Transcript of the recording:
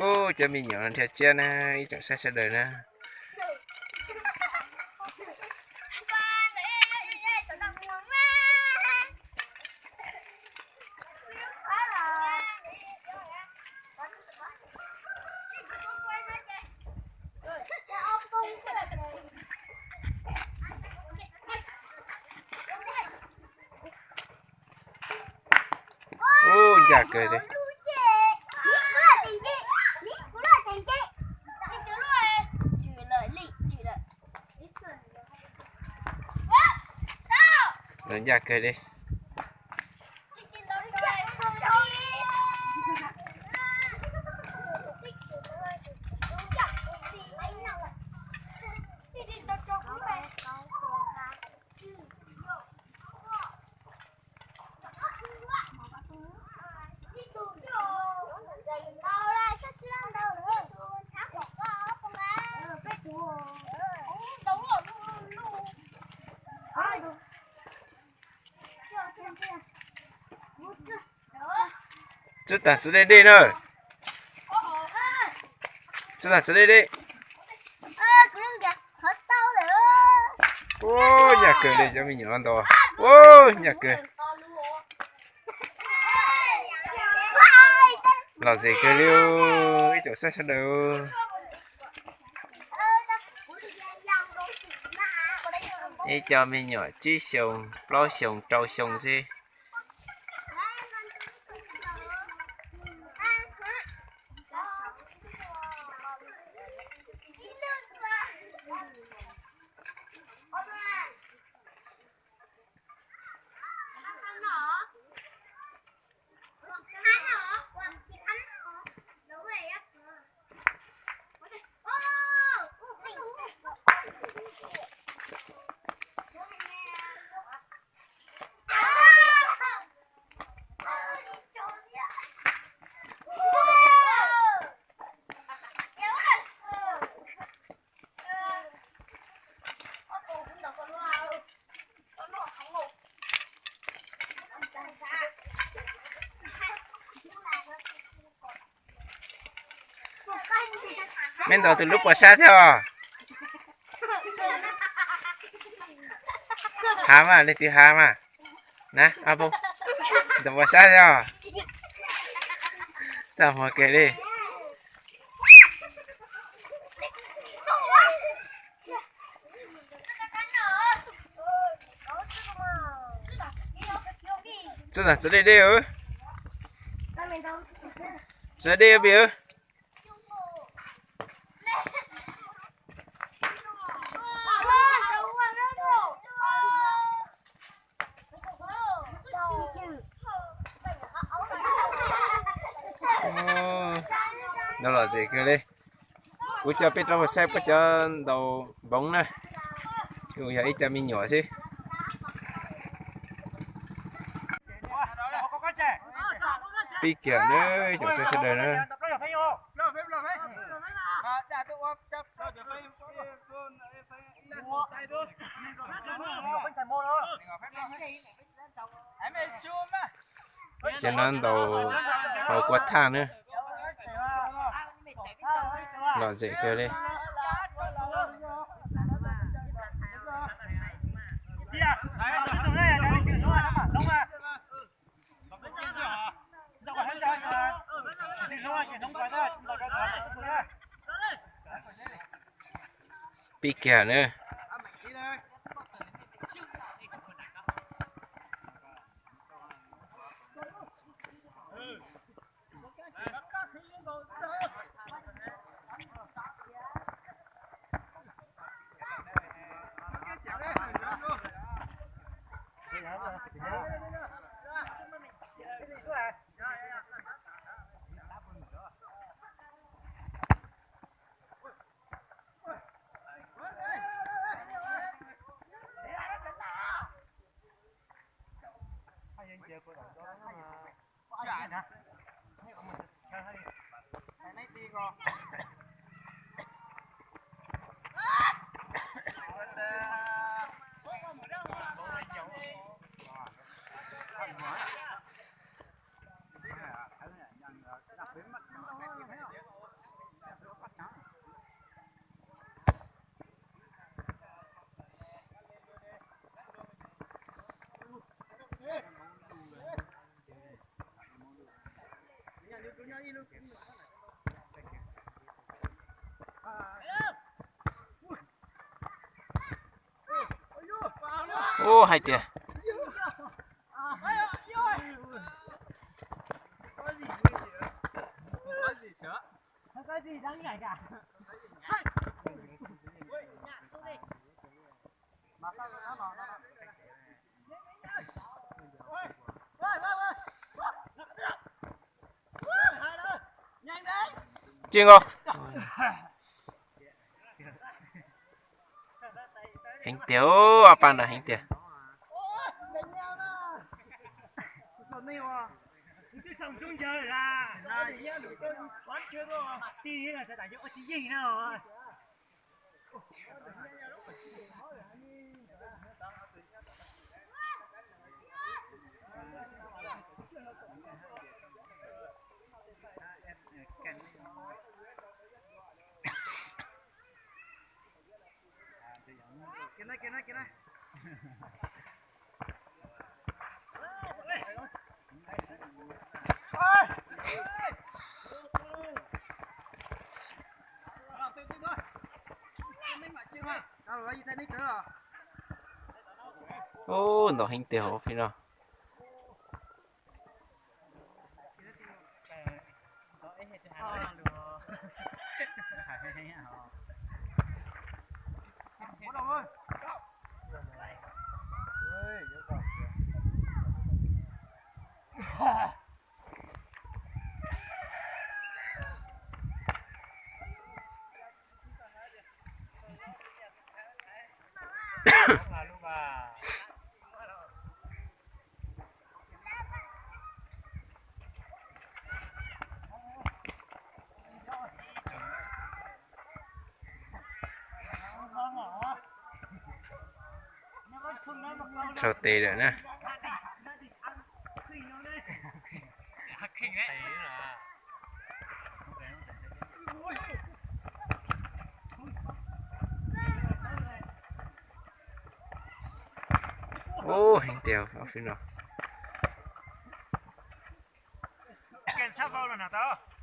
Ub, cov me nyuam nrhiav tsiab na, ib tsoom saib sawv daws na. Ub, ncaj kawg li. Lawv ncaj kawg li. Txij tag txiv dej dej na. Txij tag txiv dej dej. Ub, ncaj kawg li, cov me nyuam no ntau. Ub, ncaj kawg. Lom zem kawg li, ib tsoom saib sawv daws. Ib co me nyuam tsib xyoos, plaub xyoos, rau xyoo xwb. Mej ntaus tus lub puas sab thiab os? Hav mas, leej twg hav mas? Na, ntaus puas sab thiab os? Txaj muag kiag li. Txij tag txiv dej dej. Txiv dej pim. Ntaus lom zem kawg li. Kuv coj peb rov mus saib puab cov ntaus npoov na. Yog ib co me nyuam xwb. Pib kiag na, ib tsoom saib sawv daws na. Ces no ntaus hauv kua thaj na. Lom zem kawg li. Pib kiag na. Ub, hais tias, tsis nkaus. Heev tiag, ob pab no heev tiag. Ub, ntau heev tiag hauv pib no. Sau tes lawm na. Ub, heev tiag ob peb no. Kem sab vau los nag tau.